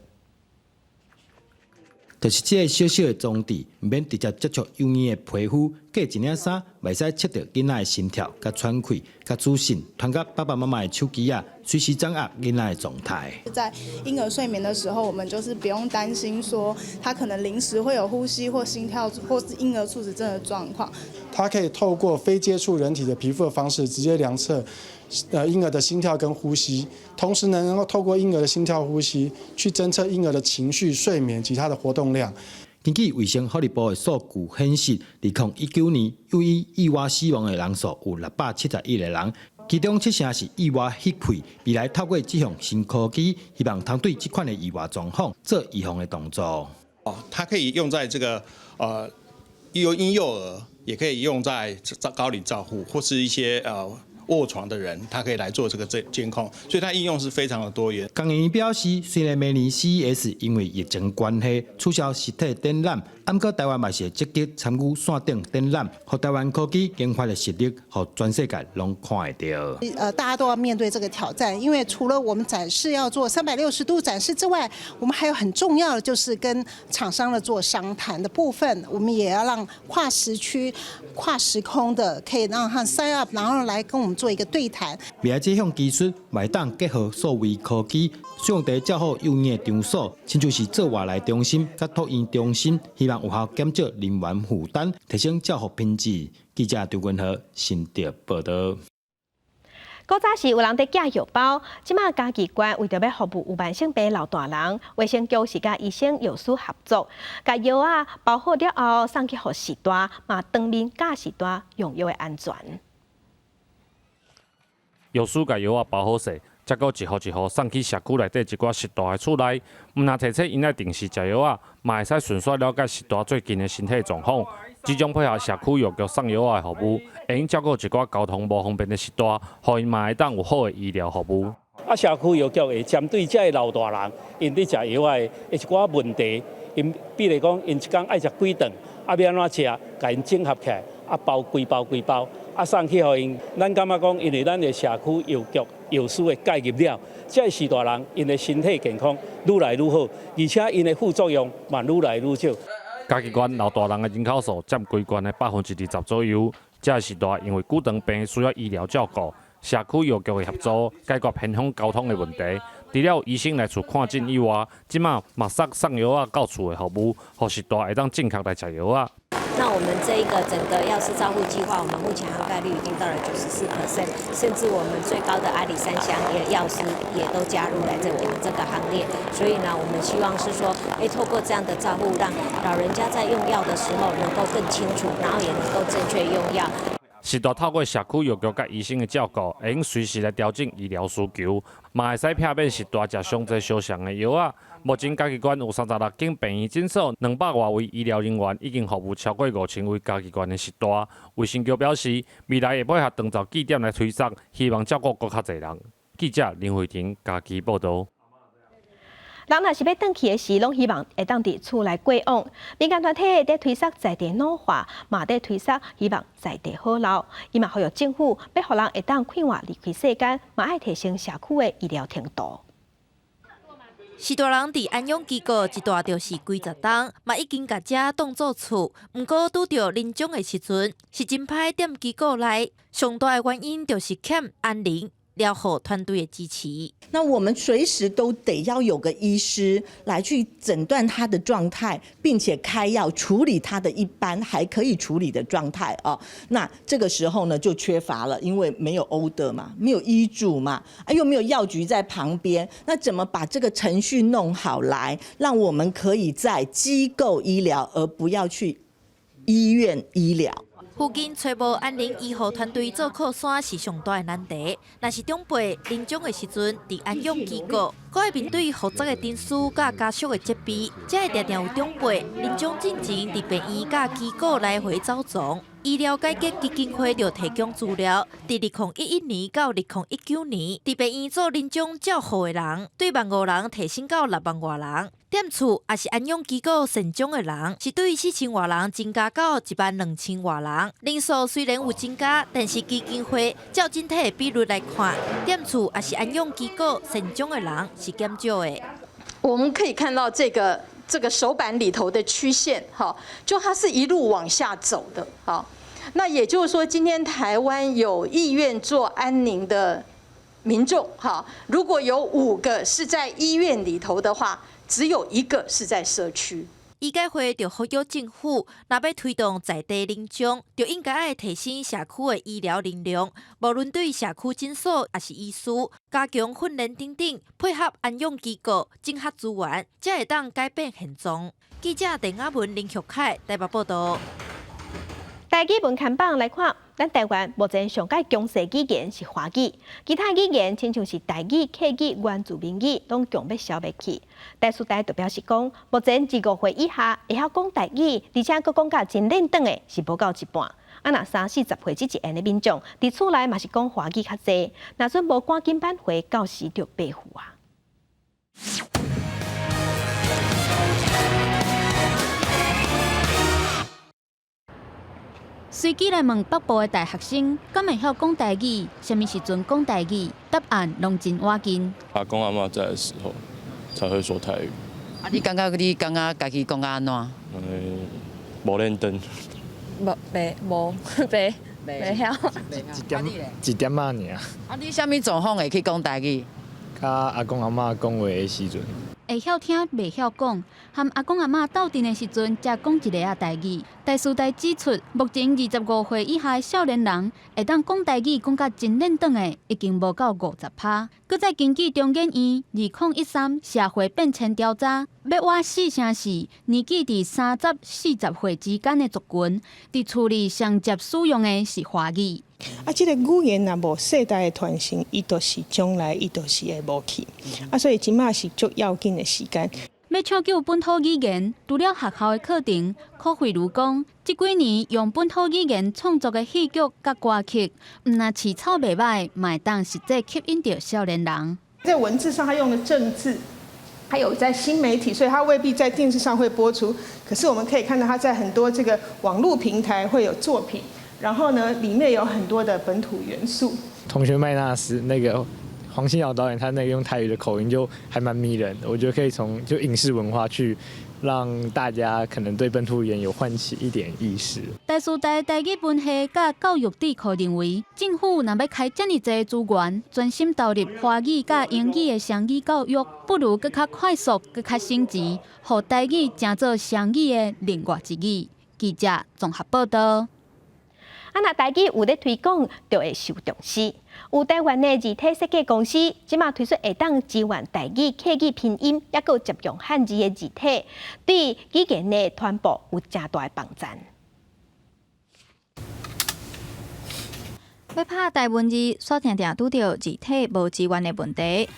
就是這个小小的裝置，毋免直接接觸幼嬰的皮膚，隔一領衫，嘛會使測著囡仔的心跳、佮喘氣、佮資訊，傳予爸爸媽媽的手機仔，隨時掌握囡仔的狀態。在嬰兒睡眠的時候，我們就是不用擔心說他可能臨時會有呼吸或心跳或是嬰兒猝死症的狀況。它可以透過非接觸人體的皮膚的方式，直接量測嬰兒的心跳跟呼吸，同時呢，能夠透過嬰兒的心跳呼吸去偵測嬰兒的情緒、睡眠及他的活動量。根據衛生福利部的數據顯示，2019年幼嬰意外死亡的人數有671個人，其中七成是意外翕氣。未來透過這項新科技，希望通對這款的意外狀況做預防的動作。哦，它可以用在這個幼嬰幼兒，也可以用在高齡照護，或是一些臥床的人，他可以來做這個監控，所以它應用是非常的多元。工研院表示，雖然明年 CES 因為疫情關係取消實體展覽，毋過台灣嘛是會積極參與線頂展覽，予台灣科技研發的實力，予全世界攏看會著。大家都要面對這個挑戰，因為除了我們展示要做360度展示之外，我們還有很重要的就是跟廠商的做商談的部分，我們也要讓跨時區、跨時空的，可以讓他 sign up，然後來跟我們做一個對談。未來這項技術嘛會當結合數位科技，使用佇照護幼嬰的場所，親像是做外來中心、佮托嬰中心，希望有效減少人員負擔，提升照護品質。記者張君和新竹報導。古早時有人佇寄藥包，這馬嘉義縣為著欲服務有慢性病老大人，衛生局是佮醫生藥師合作，共藥仔包好了後送去予序大，嘛當面教序大用藥的安全。藥師共藥仔包好勢，才閣一盒一盒送去社區內底一寡序大的厝內。毋但提醒𪜶愛定時食藥仔，嘛會使順紲了解序大最近的身體狀況。這種配合社區藥局送藥仔的服務，會用照顧一寡交通無方便的序大，予𪜶嘛會當有好的醫療服務。啊，社區藥局會針對這个老大人，𪜶佇食藥仔的一寡問題，𪜶比如講，𪜶一工愛食幾頓，啊，欲按怎食，共𪜶整合起來，啊，包規包規包。啊，送去予𪜶，咱感覺講，因為咱的社區藥局藥師的介入了，這个序大人𪜶的身體健康愈來愈好，而且𪜶的副作用嘛愈來愈少。嘉義縣老大人的人口數佔規縣的20%左右，這个序大因為久長病需要醫療照顧，社區藥局的協助，解決偏鄉交通的問題。除了醫生來厝看診以外，這馬嘛設送藥仔到厝的服務，予序大會當正確來食藥仔。那我們這一個整個藥師照護計劃，我們目前涵蓋率已經到了94%，甚至我們最高的阿里山鄉也藥師也都加入來在我們這個行列。所以呢，我們希望是說，透過這樣的照護，讓老人家在用藥的時候能夠更清楚，然後也能夠正確用藥。序大透過社區藥局佮醫生的照顧，會用隨時來調整醫療需求，嘛會使避免序大食傷濟相像的藥仔。目前嘉義縣有36間病院診所，200外位醫療人員已經服務超過5000位嘉義縣的序大。衛生局表示，未來會配合長照據點來推廣，希望照顧閣較濟人。記者林慧婷嘉義報導。人若是欲轉去的時，攏希望會當佇厝內過往。民間團體佇推捒在地老化，嘛佇推捒希望在地好留。伊嘛呼籲政府，欲予人會當快活離開世間，嘛愛提升社區的醫療程度。序大人佇安養機構一蹛就是幾十冬，嘛已經共遮當做厝。毋過拄著臨終的時陣，是真歹踮機構內。上大的原因就是欠安寧療護團隊的支持。那我們隨時都得要有個醫師來去診斷他的狀態，並且開藥處理他的一般還可以處理的狀態哦。那這個時候呢就缺乏了，因為沒有 order 嘛，沒有醫囑嘛，啊又沒有藥局在旁邊，那怎麼把這個程序弄好來，讓我們可以在機構醫療，而不要去醫院醫療？附近揣無安寧醫護團隊做靠山是上大的難題。若是長輩臨終的時陣，佇安養機構，閣愛面對複雜的程序佮家屬的責備，才會定定有長輩臨終進前佇病院佮機構來回走傱。醫療改革基金會就提供資料，佇2011年到2019年，佇病院做臨終照護的人，對1萬5人提升到6萬外人。踮厝抑是安養機構善終的人，是對4000外人增加到1萬2千外人。人數雖然有增加，但是基金會照整體的比率來看，踮厝抑是安養機構善終的人是減少的。我們可以看到這個手板裡頭的曲線，哈，就它是一路往下走的，哈。那也就是說，今天台灣有意願做安寧的民眾，哈，如果有5個是在醫院裡頭的話，只有一個是在社區。醫改會就呼籲政府，若欲推動在地臨終，就應該愛提升社區的醫療能量，無論對社區診所抑是醫師，加強訓練等等，配合安養機構整合資源，才會當改變現狀。記者鄧亞文、林玉凱台北報導。台語文看榜來看，咱台灣目前上蓋強勢語言是華語，其他語言親像是台語、客語、原住民語，攏強欲消滅去。台師大就表示講，目前25歲以下會曉講台語，而且閣講甲真輪轉的，是無夠一半。啊，若30、40歲這一緣的民眾，佇厝內嘛是講華語較濟，若準無趕緊挽回，到時就白付啊。隨機來問北部的大學生，敢會曉講台語？啥物時陣講台語？答案攏真倚近。阿公阿嬤在的時候，才會說台語。啊，你感覺家己講甲按怎？無認真。無，袂，無，袂，袂曉。一點仔爾。啊，你啥物狀況會去講台語？佮阿公阿嬤講話的時陣。會曉聽，袂曉講，和阿公阿嬤鬥陣的時陣，才講一下仔台語。台師大指出，目前25歲以下的少年人會當講台語講甲真輪轉的，已經無夠50%。閣再根據中研院2013社會變遷調查，欲倚四成是年紀佇30、40歲之間的族群，佇厝裡上捷使用的是華語。啊，這個語言若無世代的傳承，伊就是將來伊就是會無去。啊，所以這馬是足要緊的時間。欲搶救本土語言，除了學校的課程，柯慧如講，這幾年用本土語言創作的戲劇佮歌曲，毋但市草袂䆀，嘛會當實際吸引著少年人。在文字上，他用的正字，還有在新媒體，所以他未必在電視上會播出。可是我們可以看到，他在很多這個網絡平台會有作品。然後呢，裡面有很多的本土元素。同學麥娜絲那個黃信堯導演，他那個用台語的口音就還蠻迷人的。我覺得可以從就影視文化去讓大家可能對本土語言有喚起一點意識。台師大台語文系佮教育智庫認為，政府若欲開遮爾濟資源，專心投入華語佮英語的雙語教育，不如閣較快速、閣較省錢，予台語成做雙語的另外一語。記者綜合報道。啊，若台語有咧推廣，就會受重視。有台灣的字體設計公司，這馬推出會當支援台語客語拼音，抑閣接用漢字的字體，對語言的傳播有誠大的幫贊。欲拍台文字，煞定定拄著字體無支援的問題。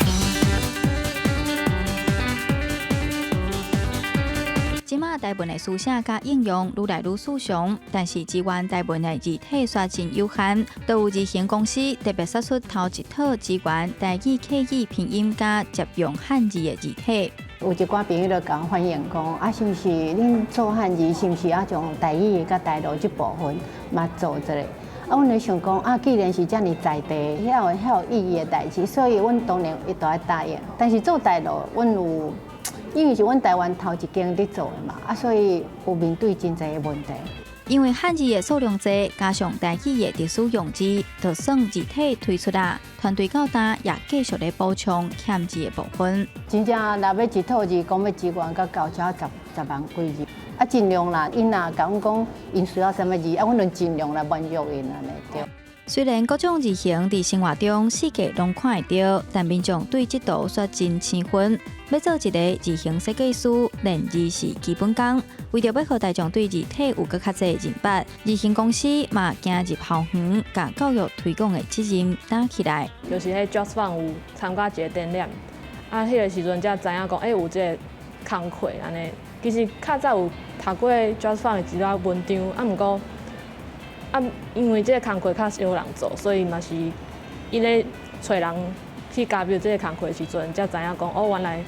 這馬台文的書寫佮應用愈來愈順暢，但是支援台文的字體煞真有限。都有字型公司特別殺出頭一套支援台語客語拼音佮接用漢字的字體。有一寡朋友就共我反映講，啊，是毋是恁做漢字，是毋是愛將台語佮大陸這部分嘛做一下？啊，阮就想講，啊，既然是遮爾在地，遐有遐有意義的代誌，所以阮當然一定愛答應。但是做大陸，阮有。因為是阮台灣頭一間佇做的嘛，啊，所以有面對真濟的問題。因為漢字的數量濟，加上台語的特殊用字，就算字體推出來，團隊到今也繼續咧補充欠字的部分。真正若欲一套字，講欲支援到九才十十萬幾字，啊，盡量啦，𪜶若共阮講𪜶需要啥物字，啊，阮就盡量來滿足𪜶按呢對。雖然各種字型佇生活中四界攏看會著，但民眾對這道煞真生分。欲做一个字型設計師，練字是基本功。為著欲予大眾對字體有閣較濟認捌，字型公司嘛行入校園，共教育推廣的責任擔起來。就是彼 justfont 有參加一个展覽，啊，彼个時陣才知影講，欸，有這个工課按呢。其實較早有讀過 justfont 的一寡文章，啊，毋過。啊，因為這個工課較少人做，所以嘛是伊咧揣人去加入這個工課的時陣，才知影講哦，原來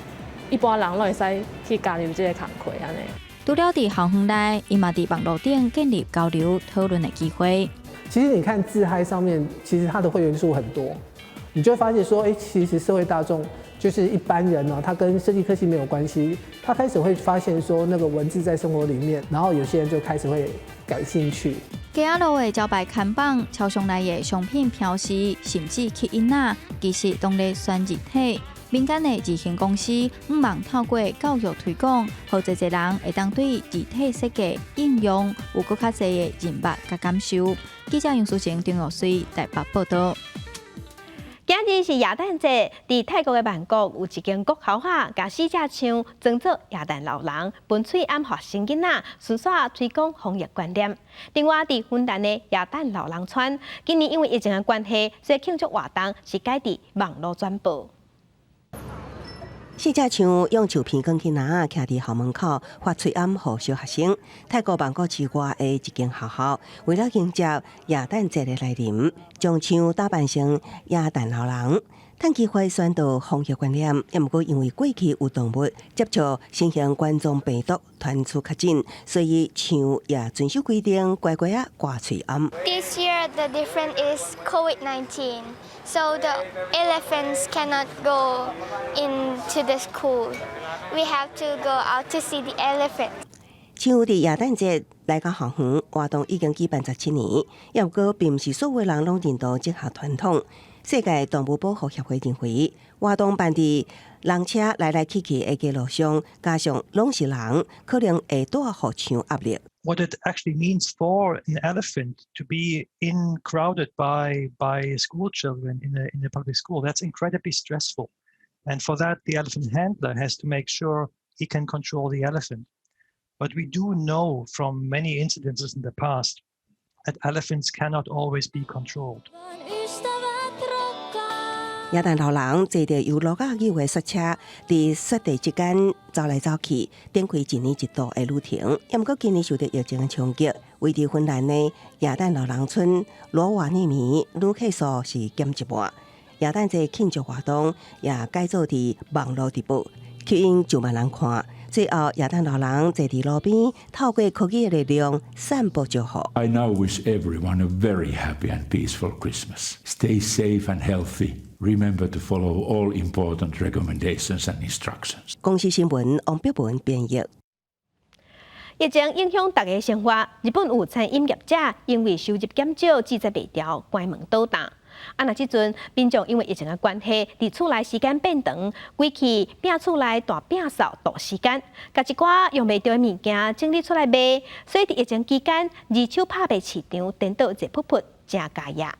一般人攏會使去加入這個工課按呢。除了佇校園內，伊嘛佇網路頂建立交流討論的機會。其實你看自嗨上面，其實它的會員數很多，你就會發現說，欸，其實社會大眾就是一般人呢，他跟設計科系沒有關係，他開始會發現說，那個文字在生活裡面，然後有些人就開始會感興趣。街仔路的招牌看板、超商內的商品標示，甚至吸引仔，其實攏咧選字體。民間的字型公司，向望透過教育推廣，予濟濟人會當對字體設計應用有閣較濟的認捌佮感受。記者楊淑晴、張玉水台北報導。今日是耶誕節，佇泰國的曼谷有一間國校仔，共四隻象裝做耶誕老人，噴喙罨予學生囡仔，順紲推廣防疫觀念。另外，佇芬蘭的耶誕老人村，今年因為疫情的關係，所以慶祝活動是改佇網路轉播。四隻象用樹皮捲起籃仔，徛佇校門口發喙罨予小學生。泰國曼谷市外的一間學校，為了迎接耶誕節的來臨，將象打扮成耶誕老人，趁機會宣導防疫觀念。也毋過因為過去有動物接觸新型冠狀病毒傳出確診，所以象也遵守規定，乖乖仔掛喙罨。 This year the difference is COVID-19. So the elephants cannot go into the school. We have to go out to see the elephant. 象佇耶誕節來到校園活動已經舉辦17年，也毋過並毋是所有人攏認同這項傳統。世界動物保護協會認為，活動辦佇人車來來去去的街路上，加上攏是人，可能會帶予象壓力。 What it actually means for an elephant to be in crowded by school children in a public school, that's incredibly stressful. And for that, the elephant handler has to make sure he can control the elephant. But we do know from many incidences in the past that elephants cannot always be controlled. 耶誕老人坐著由驢仔扭的雪車，佇雪地之間走來走去，展開一年一度的旅程。也毋過今年受著疫情的衝擊，位佇芬蘭的耶誕老人村羅瓦涅米旅客數是減一半。耶誕節慶祝活動也改做佇網路直播，吸引上萬人看。最後，耶誕老人坐佇路邊，透過科技的力量散布祝福。 I now wish everyone a very happy and peaceful Christmas. Stay safe and healthy. Remember to follow all important recommendations and instructions. 公視新聞王碧文編譯。疫情影響大家生活，日本有餐飲業者因為收入減少，志在袂牢，關門倒檔。啊，若這陣民眾因為疫情的關係，佇厝內時間變長，規氣摒厝內大摒掃度時間，共一寡用袂著的物件整理出來賣，所以佇疫情期間，二手拍賣市場顛倒熱噗噗，誠佳業。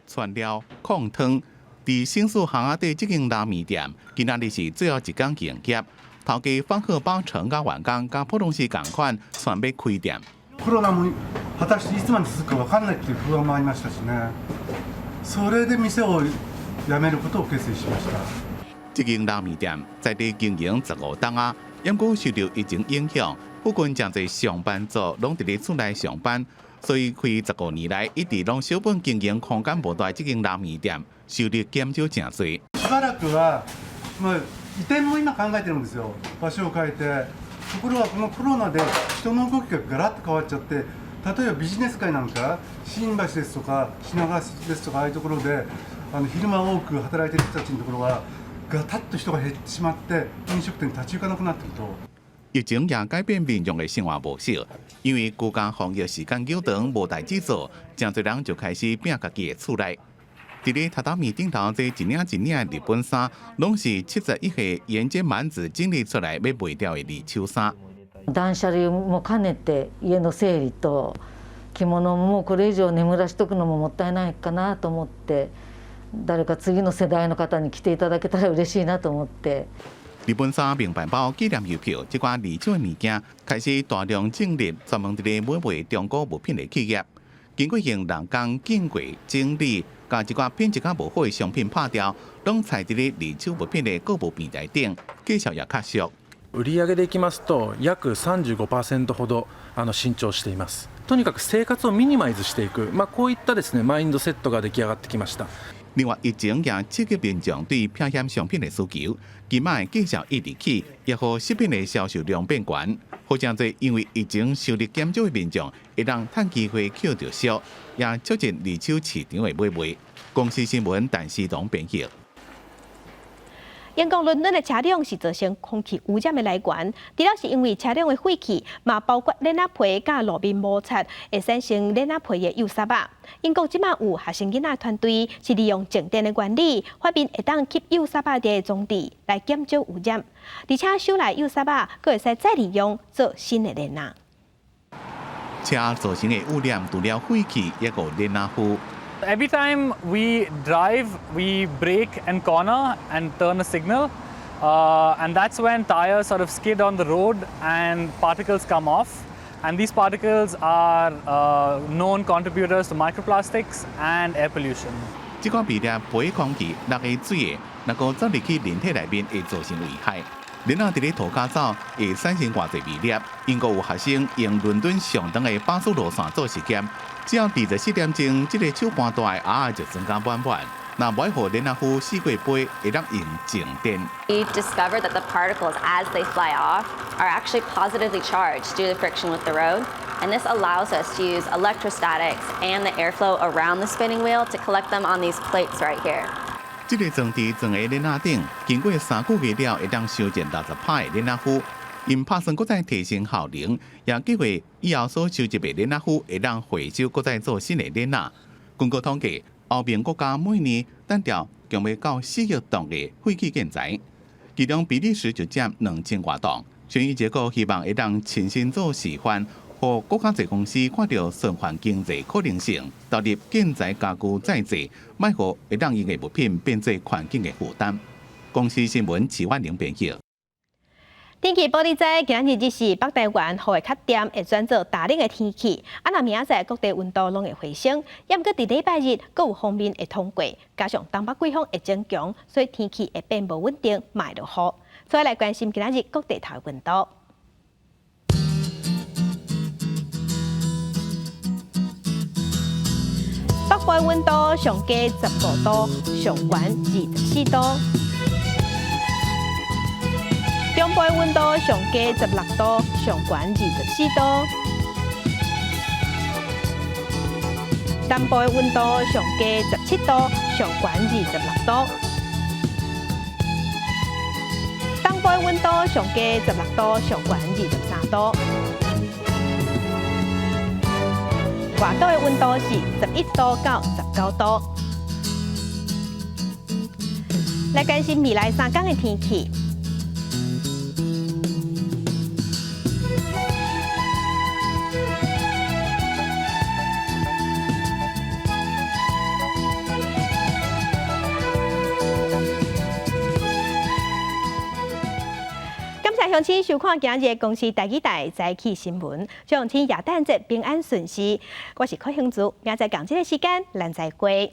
串料控湯，佇新宿巷仔底這間拉麵店，今仔日是最後一工營業。頭家方鶴寶成佮員工佮普通時仝款，準備開店。コロナも果たしていつまで続くか分かんないっていう不安もありましたしね。それで店を辞めることを決意しました。這間拉麵店在地經營15冬啊，毋過受著疫情影響，附近誠濟上班族攏佇咧厝內上班，所以開15年來一直攏小本經營，空間無大，這間拉麵店收入減少誠濟。しばらくは、まあ移転も今考えてるんですよ。場所を変えて。ところがこのコロナで人の動きがガラッと変わっちゃって、例えばビジネス街なんか新橋ですとか品川ですとかああいうところで昼間多く働いてる人たちのところはガタッと人が減ってしまって飲食店立ち行かなくなってると。疫情也改變民眾的生活模式，因為居家防疫時間久長，無代誌做，誠濟人就開始摒家己的厝內。佇咧榻榻米頂頭，這一領一領的日本衫，攏是71歲岩間滿子整理出來欲賣掉的二手衫。断捨離も兼ねて家の整理と着物もこれ以上眠らしとくのももったいないかなと思って、誰か次の世代の方に着ていただけたら嬉しいなと思って。日本衫、名牌包、紀念郵票，這寡二手的物件開始大量進入專門佇咧買賣中古物品的企業。經過用人工經過整理，共一寡品質較無好的商品拍掉，攏採佇咧二手物品的購物平台頂，價錢也較俗。売上でいきますと約35%ほど伸長しています。とにかく生活をミニマイズしていく、まあ、こういったですねマインドセットが出来上がってきました。另外，疫情也刺激民眾對避險商品的需求，今擺價數一直起，也予食品的銷售量變懸。予誠濟因為疫情收入減少的民眾，會當趁機會抾著俗，也促進二手市場的買賣。公視新聞陳思彤編譯。英國倫敦的車輛是造成空氣污染的來源，除了是因為車輛的廢氣，嘛包括鏈仔皮佮路面摩擦，會產生鏈仔皮的幼屑仔。英國這馬有學生囡仔團隊是利用靜電的原理，發明會當吸幼屑仔的裝置來減少污染，而且收來幼屑仔，閣會使再利用做新的鏈仔。車造成的污染，除了廢氣，抑閣有鏈仔灰。 Every time we drive, we brake and corner and turn a signal, and that's when tires sort of skid on the road and particles come off. And these particles are known contributors to microplastics and air pollution. 這款微粒飛空氣落去水的，若閣走入去人體內面，會造成危害。鏈仔佇咧塗跤走，會產生偌濟微粒。英國有學生用倫敦上長的巴士路線做實驗，只要24點鐘，這个手盤大的盒仔就裝甲滿滿。若無愛予鏈仔灰四界飛，會當用靜電。 We discovered that the particles, as they fly off, are actually positively charged due to the friction with the road. And this allows us to use electrostatics and the airflow around the spinning wheel to collect them on these plates right here. 這个裝置裝佇鏈仔頂，經過3個月了，會當收集60趴的鏈仔灰。𪜶拍算閣再提升效能，也計劃以後所收集的鏈仔灰會當回收，閣再做新的鏈仔。根據統計，歐盟國家每年單掉共欲到4億噸的廢棄建材，其中比利時就佔2000外噸。審議結果希望會當親身做示範，予閣較濟公司看著循環經濟可能性，投入建材家具再製，莫予會當用的物品變做環境的負擔。公視新聞齊婉玲編譯。天氣報你知，今仔日日時北台灣雨會較恬，會轉做大冷的天氣。啊，若明仔載各地溫度攏會回升，猶毋過佇禮拜日閣有鋒面會通過，加上東北季風會增強，所以天氣會變無穩定，嘛會落雨。所以來關心今仔日各地頭的溫度。北部溫度上低15度，上懸24度。中部溫度上低16度，上懸24度。南部溫度上低17度，上懸26度。東部的溫度上低16度，上懸23度。外島的溫度是11度到19度。來關心未來3工的天氣。感謝鄉親收看今日公視台語台早起新聞，祝鄉親耶誕節平安順遂。我是柯興祖，明仔載仝這个時間，咱再會。